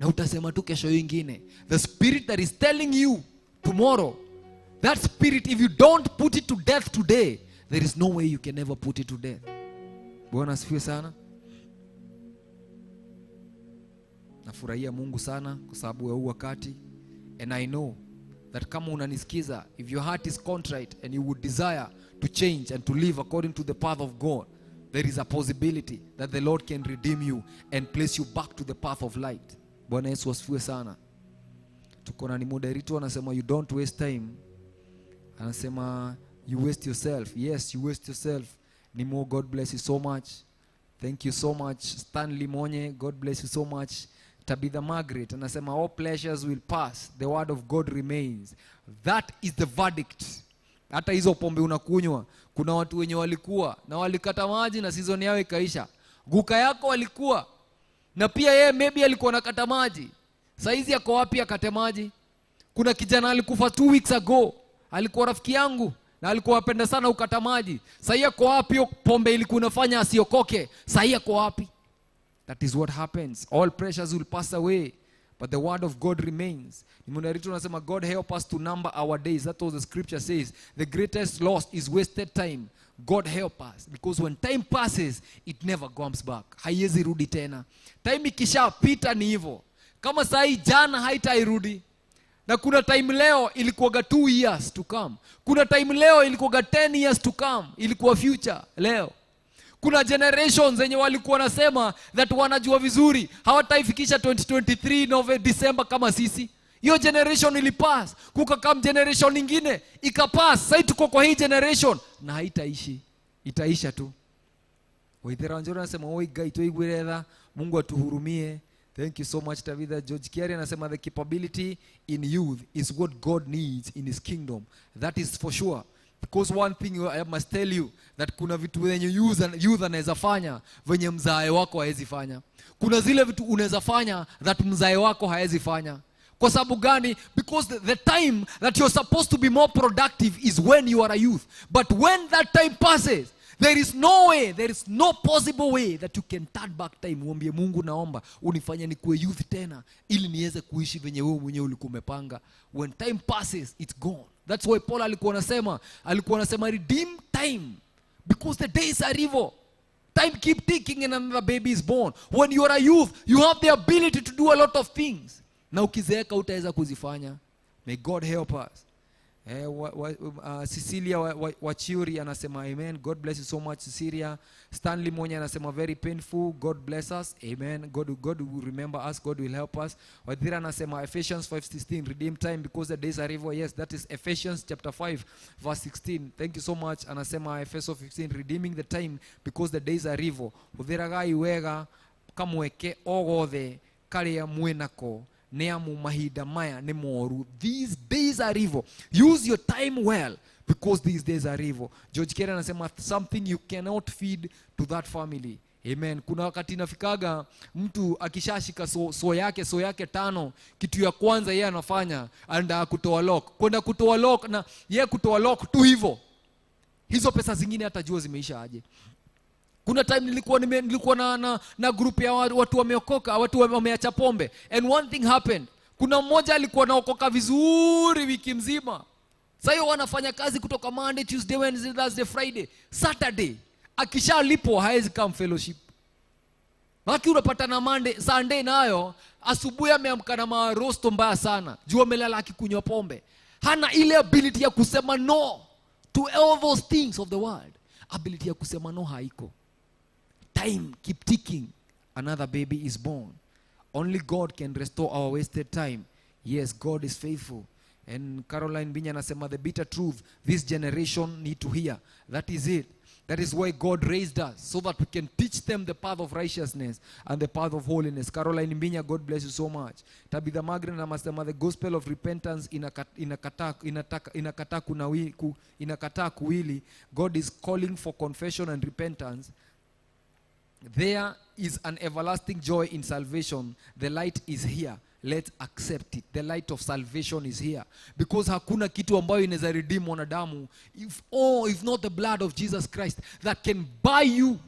[SPEAKER 1] na utasema tu kesho ingine. The spirit that is telling you tomorrow, that spirit, if you don't put it to death today, there is no way you can ever put it to death. Bwana asifiwe sana. Nafurahia Mungu sana kwa sababu ya huu wakati, and I know that kama unanisikiza, if your heart is contrite and you would desire to change and to live according to the path of God, there is a possibility that the Lord can redeem you and place you back to the path of light. Bwana Yesu asifiwe sana. Tuko na ni moderator anasema, "You don't waste time." Anasema, "You waste yourself." Yes, you waste yourself. Nimo, God bless you so much. Thank you so much. Stanley Monye, God bless you so much. Tabitha Margaret anasema, "All pleasures will pass, the word of God remains." That is the verdict. Hata hizo pombe unakunywa, kuna watu wenye walikuwa na walikata maji na season yao ikaisha. Guka yako walikuwa na pia yeye maybe alikuwa nakata maji, saizi ako wapi akate maji? Kuna kijana alikufa 2 weeks ago, alikuwa rafiki yangu na alikuwa apenda sana ukata maji. Sahii ako wapi? Hiyo pombe ilikuwa inafanya asiokoke, sahii ako wapi? That is what happens. All pleasures will pass away, but the word of God remains. Nimonarito unasema, "God help us to number our days." That's what the scripture says. The greatest loss is wasted time. God help us, because when time passes, it never comes back. Haiwezi rudi tena. Time ikishapita ni hivyo. Kama saa hii jana haitairudi. Na kuna time leo ilikuwaga 2 years to come. Kuna time leo ilikuwaga 10 years to come. Ilikuwa future leo. Kuna generations zenye walikuwa nasema that wanajua vizuri hawataifikisha 2023 November, December kama sisi. Hiyo generation ilipass, kukacome generation ingine ikapass. Sasa tuko kwa hii generation na haitaishi, itaisha tu. Waithera Wanjoro anasema, "Oi Ngai, tuiguire tha, Mungu atuhurumie." Thank you so much, Tabitha. George Kiari anasema, "The capability in youth is what God needs in his kingdom." That is for sure. Because one thing I must tell you, that kuna vitu venye youth anaweza fanya venye mzae wako haezi fanya. Kuna zile vitu unaweza fanya that mzae wako haezi fanya. Kwa sababu gani? Because the time that you're supposed to be more productive is when you are a youth. But when that time passes, there is no way, there is no possible way that you can turn back time. Uambie Mungu, "Naomba unifanye nikuwe youth tena ili niweze kuishi venye wewe mwenyewe ulikuwa umepanga." When time passes, it's gone. That's why Paul alikuwa anasema, "Redeem time because the days are evil." Time keep ticking and another baby is born. When you are a youth, you have the ability to do a lot of things. Na ukizeeka utaweza kuzifanya. May God help us. Cecilia Wachiuri anasema, "Amen." God bless you so much, Cecilia. Stanley Monya anasema, "Very painful. God bless us." Amen. God will remember us. God will help us. Wadhira anasema, "Ephesians 5:16, redeem time because the days are evil." Yes, that is Ephesians chapter 5 verse 16. Thank you so much. Anasema Efeso 15, redeeming the time because the days are evil. Huthiragai wega kamweke o gothe karĩa mwĩnako nĩ amu mahinda maya nĩ moru. These days are evil. Use your time well because these days are evil. George Kere anasema, "Something you cannot feed to that family." Amen. Kuna wakati inafikaga mtu akishashika so yake tano, kitu ya kwanza yeye anafanya, anaenda kutoa lock, kwenda kutoa lock, na yeye kutoa lock tu hivyo, hizo pesa zingine hatajua zimeisha aje. Kuna time nilikuwa na group ya watu wameokoka, watu wameacha pombe, and one thing happened. Kuna mmoja alikuwa naokoka vizuri wiki mzima. Sasa hiyo wanafanya kazi kutoka Monday, Tuesday, Wednesday, Thursday, Friday, Saturday. Akishalipwa haezi come fellowship. Maki unapata na Monday, Sunday nayo asubuhi ameamka na marosto mbaya sana juu amelala akikunywa pombe. Hana ile ability ya kusema no to all those things of the world. Ability ya kusema no haiko. Time keep ticking, another baby is born. Only God can restore our wasted time. Yes, God is faithful. And Caroline Binya anasema, "The bitter truth this generation need to hear." That is it. That is why God raised us, so that we can teach them the path of righteousness and the path of holiness. Caroline Mbinya, God bless you so much. Tabitha Magren anasema, "The gospel of repentance inakataa kuwili. God is calling for confession and repentance. There is an everlasting joy in salvation. The light is here. Let's accept it." The light of salvation is here. Because hakuna kitu ambayo inaweza redeem mwanadamu if not the blood of Jesus Christ that can buy you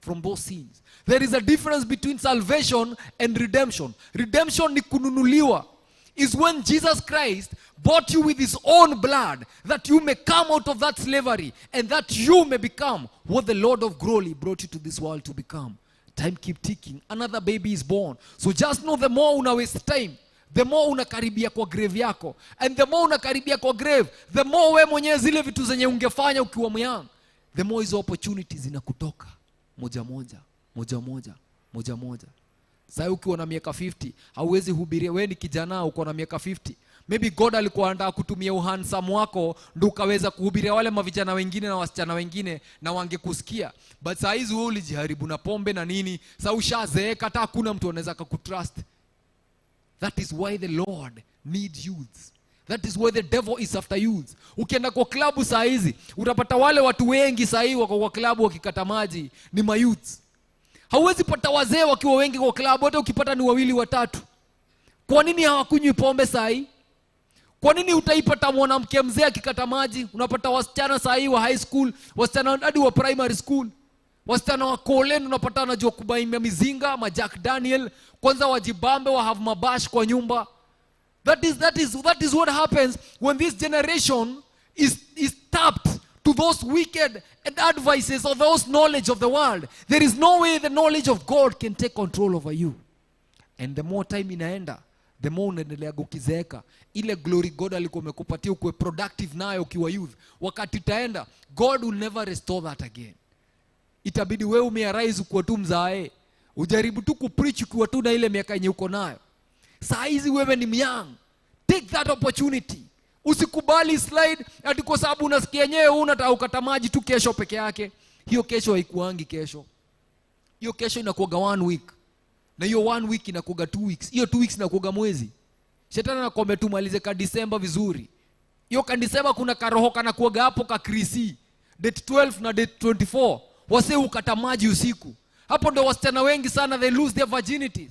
[SPEAKER 1] from those sins. There is a difference between salvation and redemption. Redemption ni kununuliwa. Is when Jesus Christ bought you with his own blood that you may come out of that slavery and that you may become what the Lord of glory brought you to this world to become. Time keep ticking. Another baby is born. So just know, the more una waste time, the more unakaribia kwa grave yako. And the more unakaribia kwa grave, the more we mwenyewe zile vitu zenye ungefanya ukiwa myoung, the more hizo opportunities zinakutoka moja moja, moja moja, moja moja. Sasa ukiwa na miaka 50, hauwezi hubiria. Wewe ni kijana, uko na miaka 50, maybe God alikuwa anataka kutumia uhandsome wako ndo ukaweza kuhubiria wale mavijana wengine na wasichana wengine na wangekusikia. But saa hizi wewe ulijiharibu na pombe na nini. Sa ushazeeka, hata hakuna mtu anaweza akakutrust. That is why the Lord needs youths. That is why the devil is after youths. Ukienda kwa klabu saa hizi, utapata wale watu wengi saa hii wako kwa klabu wakikata maji ni mayouths. Hauwezi pata wazee wakiwa wengi kwa klabu, hata ukipata ni wawili, watatu. Kwa nini hawakunywi pombe saa hii? Kwa nini utaipata mwanamke mzee akikata maji? Unapata wasichana saa hii wa high school, wasichana hadi wa primary school, wasichana wa kolen, unapata wanajua kubaimia mizinga ma Jack Daniel kwanza, wajibambe, wa have mabash kwa nyumba. That is what happens when this generation is tapped to those wicked and advices or those knowledge of the world. There is no way the knowledge of God can take control over you. And the more time inaenda, the more unaendelea ukizeeka. Ile glory God alikuwa amekupatia ukuwe productive nayo ukiwa youth, wakati itaenda, God will never restore that again. Itabidi wewe umearise ukuwa tu mzae, ujaribu tu kupreach ukiwa tu na ile miaka yenye uko nayo. Saa hizi wewe ni myoung. Take that opportunity. Usikubali slide ati kwa sababu unasikia yenyewe unataka ukata maji tu kesho peke yake. Hiyo kesho haikuangi kesho. Hiyo kesho inakuaga 1 week. Na hiyo 1 week inakuaga 2 weeks. Hiyo 2 weeks inakuaga mwezi. Shetani anakuambia tumalize ka December vizuri. Hiyo ka December kuna karoho kanakuaga hapo ka krisi. Date 12 na date 24. Wase ukata maji usiku. Hapo ndo wasichana wengi sana they lose their virginities.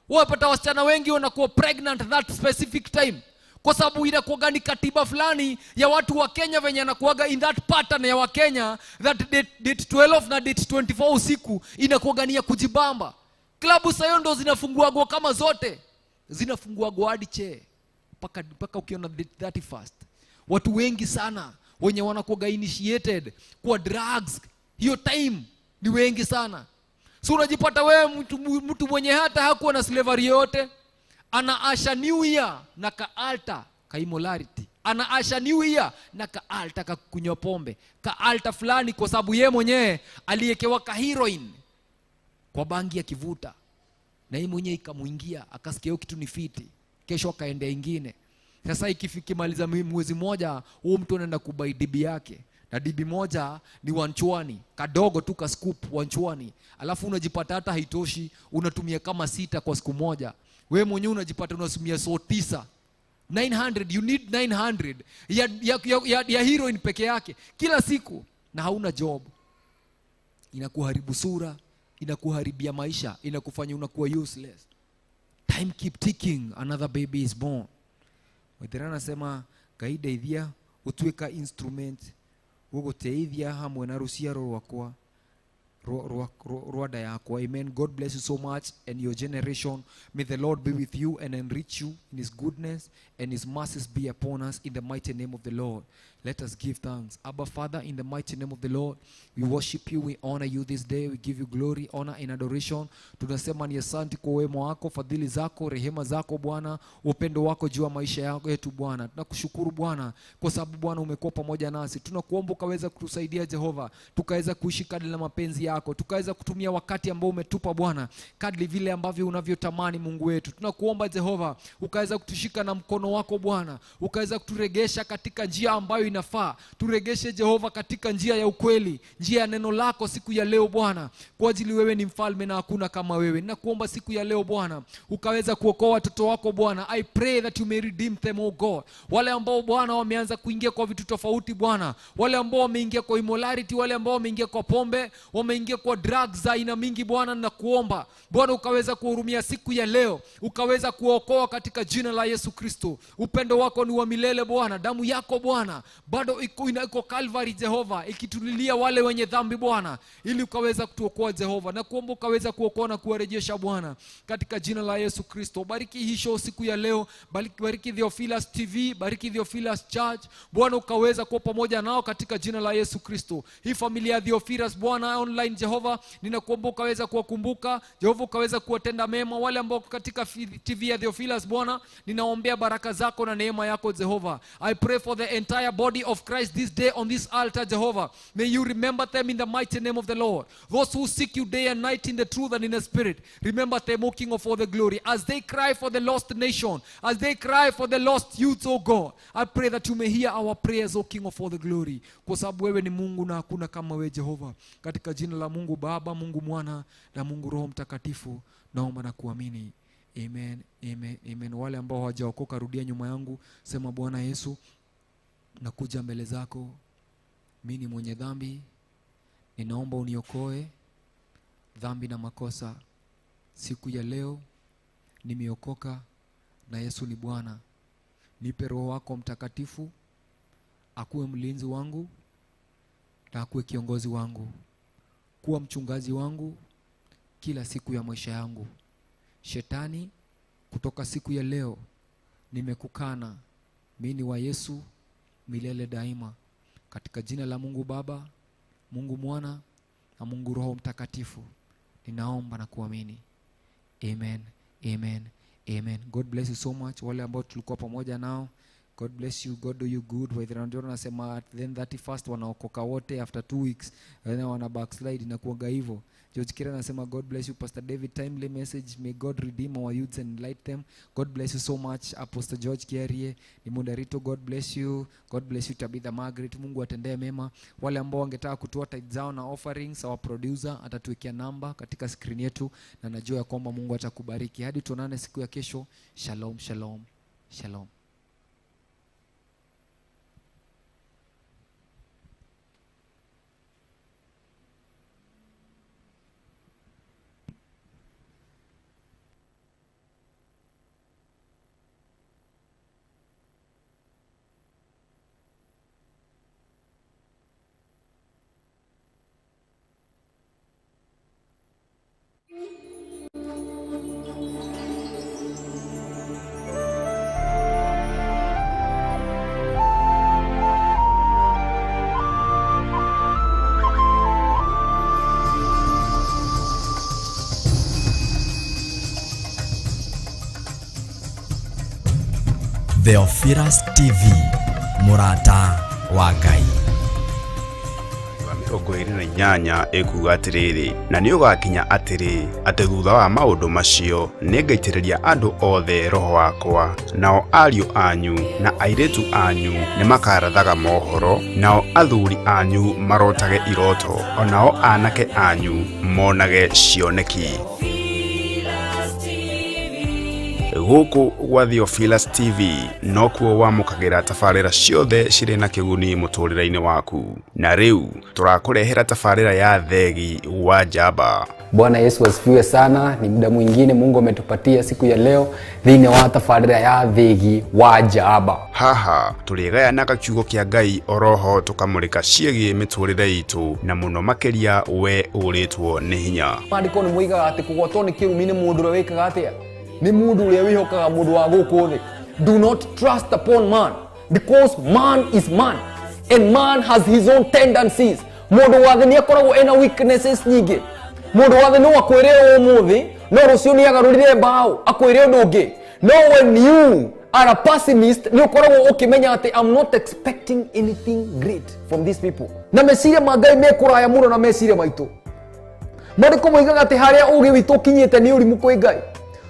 [SPEAKER 1] Wapata wasichana wengi wanakuwa pregnant that specific time. Kwa sababu inakuwaga ni katiba fulani ya watu wa Kenya venye anakuwaga in that pattern ya wa Kenya, that date 12 na date 24 usiku inakuwaga ni ya kujibamba. Klabu sayo ndo zinafunguagwa kama zote. Zinafunguagwa hadi che mpaka ukiona date 31st. Watu wengi sana wenye wanakuwaga initiated kwa drugs hiyo time ni wengi sana. So unajipata wewe mtu mwenye hata hakuwa na slavery yote, anaasha new year na ka altar ka immorality, anaasha new year na ka altar ka kunywa pombe, ka altar fulani, kwa sababu yeye mwenyewe aliyekewa ka heroin kwa bangi akivuta, na yeye mwenyewe ikamuingia, akasikia hiyo kitu ni fiti, kesho akaendea ingine. Sasa ikimaliza mwezi mmoja, huo mtu anaenda kubai dibi yake, na dibi moja ni wanchwani, kadogo tu ka scoop wanchwani, alafu unajipata hata haitoshi, unatumia kama 6 kwa siku moja. Wewe mwenyewe unajipata unatumia so 9, 900, you need 900 ya heroin peke yake kila siku, na hauna job. Inakuharibu sura, inakuharibia maisha, inakufanya unakuwa useless. Time keep ticking, another baby is born. Waithera anasema Ngai ndeithia utuika instrument guguteithia hamwe na ruciaro rwakwa rwa nda yakwa. Amen. God bless you so much and your generation. May the Lord be with you and enrich you in his goodness, and his mercies be upon us in the mighty name of the Lord. Let us give thanks. Abba Father, in the mighty name of the Lord, we worship you, we honor you this day, we give you glory, honor and adoration. Tunasema ni asante kwa wema wako, fadhili zako, rehema zako Bwana, upendo wako juu ya maisha yetu Bwana. Tunakushukuru Bwana kwa sababu Bwana umekuwa pamoja nasi. Tunakuomba ukaweza kutusaidia Jehova, tukaweza kuishi kadri na mapenzi yako, tukaweza kutumia wakati ambao umetupa Bwana kadri vile ambavyo unavyotamani Mungu wetu. Tunakuomba Jehova ukaweza kutushika na mkono wako Bwana, ukaweza kuturegesha katika njia ambayo inafaa. Turegeshe Jehova katika njia ya ukweli, njia ya neno lako siku ya leo Bwana, kwa ajili wewe ni mfalme na hakuna kama wewe. Ninakuomba siku ya leo Bwana ukaweza kuokoa watoto wako Bwana. I pray that you may redeem them, O God. Wale ambao Bwana wameanza kuingia kwa vitu tofauti Bwana, wale ambao wameingia kwa immorality, wale ambao wameingia kwa pombe, wameingia kwa drugs za aina mingi Bwana, ninakuomba Bwana ukaweza kuhurumia siku ya leo, ukaweza kuokoa katika jina la Yesu Kristo. Upendo wako ni wa milele Bwana, damu yako Bwana bado iko Calvary Jehova, ikitulilia wale wenye dhambi Bwana, ili ukaweza kutuokoa Jehova. Na kuomba ukaweza kuokoa na kuwarejesha Bwana katika jina la Yesu Kristo. Bariki hii show siku ya leo, bariki Theophilus TV, bariki Theophilus Church Bwana, ukaweza kuwa pamoja nao katika jina la Yesu Kristo. Hii familia ya Theophilus Bwana online Jehova, ninakuomba ukaweza kuwakumbuka Jehova, ukaweza kuwatenda mema wale ambao katika TV ya Theophilus Bwana. Ninaombea baraka zako na neema yako Jehova. I pray for the entire body of Christ this day on this altar Jehovah. May you remember them in the mighty name of the Lord. Those who seek you day and night in the truth and in the spirit, remember them, O King of all the glory, as they cry for the lost nation, as they cry for the lost youths, O God. I pray that you may hear our prayers, O King of all the glory, kwa sababu wewe ni Mungu na hakuna kama wewe Jehova. Katika jina la Mungu Baba, Mungu Mwana na Mungu Roho Mtakatifu, naomba na kuamini. Amen, amen, amen. Wale ambao hawajaokoka, rudia nyuma yangu, sema Bwana Yesu, nakuja mbele zako, mimi ni mwenye dhambi, ninaomba uniokoe dhambi na makosa. Siku ya leo nimeokoka na Yesu ni Bwana. Nipe Roho wako Mtakatifu akuwe mlinzi wangu na akuwe kiongozi wangu, kuwa mchungaji wangu kila siku ya maisha yangu. Shetani, kutoka siku ya leo nimekukana, mimi ni wa Yesu milele daima. Katika jina la Mungu Baba, Mungu Mwana na Mungu Roho Mtakatifu, ninaomba na kuamini. Amen, amen, amen. God bless you so much. Wale ambao tulikuwa pamoja nao, God bless you, God do you good. Waithera Njoro anasema then 31st wanaokoka wote after 2 weeks, then wana backslide na kuaga hivyo. George Kira anasema God bless you Pastor David, timely message, may God redeem our youths and enlighten them. God bless you so much Apostle George Kiarie ni Mundarito, God bless you. God bless you Tabitha Margaret, Mungu atendee mema. Wale ambao wangetaka kutoa tithes zao na offerings, our producer atatuwekea namba katika screen yetu, na najua ya kwamba Mungu atakubariki. Hadi tuonane siku ya kesho. Shalom, shalom, shalom.
[SPEAKER 2] Theophilus TV, mũrata wa Ngai.
[SPEAKER 3] 28 ĩkuuga atĩrĩrĩ, na nĩ ũgakinya atĩrĩ, atĩ thutha wa maũndũ macio nĩngaitĩrĩria andũ othe roho wakwa, nao ariũ anyu na airĩtu anyu nĩmakarathaga mohoro, nao athuri anyu marotage iroto, o nao anake anyu monage cioneki. Gũkũ gwa Theophilus TV nokuo wamũkagĩra tabarĩra ciothe cirĩ na kĩguni mũtũrĩre-inĩ waku, na rĩu tũrakũrehera tabarĩra ya Thegi wa Njamba.
[SPEAKER 4] Bwana Yesu asifiwe sana. Ni muda mwingine Mungu ametupatia siku ya leo thĩinĩ wa tabarĩra ya Thegi wa Njamba.
[SPEAKER 3] Haha tũrĩgayanaga kiugo kĩa Ngai oroho tũkamũrĩka ciĩgiĩ mĩtũrĩre itũ, na mũno makĩria we ũrĩtwo nĩ hinya.
[SPEAKER 4] Maandĩko nĩ moigaga atĩ kũgwatwo nĩ kĩrumi nĩ mũndũ ũrĩa wĩkaga atĩa? Nĩ mũndũ ũrĩa wĩhokaga mũndũ wa gũkũ thĩ. Do not trust upon man, because man is man and man has his own tendencies. Mũndũ wa thĩ nĩ akoragwo ena weaknesses nyingĩ. Mũndũ wa thĩ no akwĩre ũmũthĩ, no rũciũ nĩ agarũrire mbaũ akwĩre ũndũ ũngĩ. No when you are a pessimist, nĩ ũkoragwo ũkĩmenya atĩ I'm not expecting anything great from these people. Na meciria ma Ngai me kũraya mũno na meciria maitũ. Maandĩko moigaga atĩ harĩa ũũgĩ witũ ũkinyĩte nĩ ũrimũ kwĩ Ngai,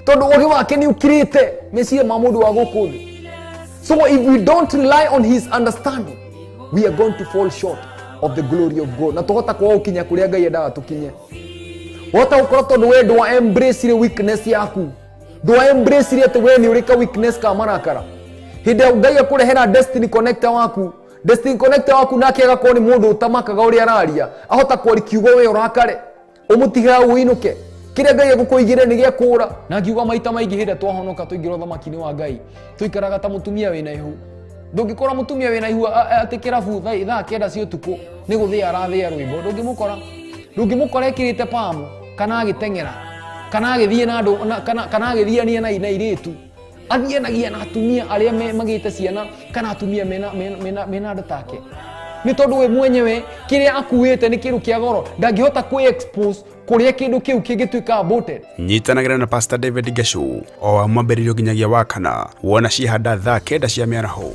[SPEAKER 4] tondũ ũũgĩ wake nĩ ũkirĩte meciria ma mũndũ wa gũkũ thĩ. So if we don't rely on his understanding, we are going to fall short of the glory of God. Na tũhota kwaga gũkinya kũrĩa Ngai endaga tũkinye. Wahota gũkorwo tondũ we ndwa embrace weakness yaku, ndwa embrace atĩ we nĩ ũrĩ ka weakness ka marakara. Hĩndĩ ĩrĩa Ngai akũrehera destiny connector waku, destiny connector waku nake agakorwo nĩ mũndũ ũtamakaga ũrĩa araria, ahota kwaria kiugo we ũrakare, ũmũtige hau ũinũke. Kĩrĩa Ngai egũkũigĩre nĩ gĩa kũũra. Na ngiuga maita maingĩ hĩndĩ ĩrĩa twahonoka tũingĩra ũthamaki-inĩ wa Ngai, tũikaraga ta mũtumia wĩna ihu. Ndũngĩkora mũtumia wĩna ihu atĩ kĩrabu thaa 9 cia ũtukũ nĩ gũthĩa arathĩa rwĩmbo, ndũngĩmũkora. Ndũngĩmũkora ekĩrĩte pamu, kana agĩteng'era, kana agĩthiĩ na andũ, kana agĩthiania na airĩtu. Athianagia na atumia arĩa magĩte ciana, kana atumia mena andũ take. Nĩ tondũ we mwenyewe kĩrĩa akuĩte nĩ kĩndũ kĩa goro, ndangĩhota kwĩ-expose kũrĩa kĩndũ kĩu kĩngĩtuĩka aborted.
[SPEAKER 3] Nyitanagĩra na Pastor David Geshu o wa mwambĩrĩrio nginyagia wa kana, wona cihanda thaa 9 cia mĩaraho.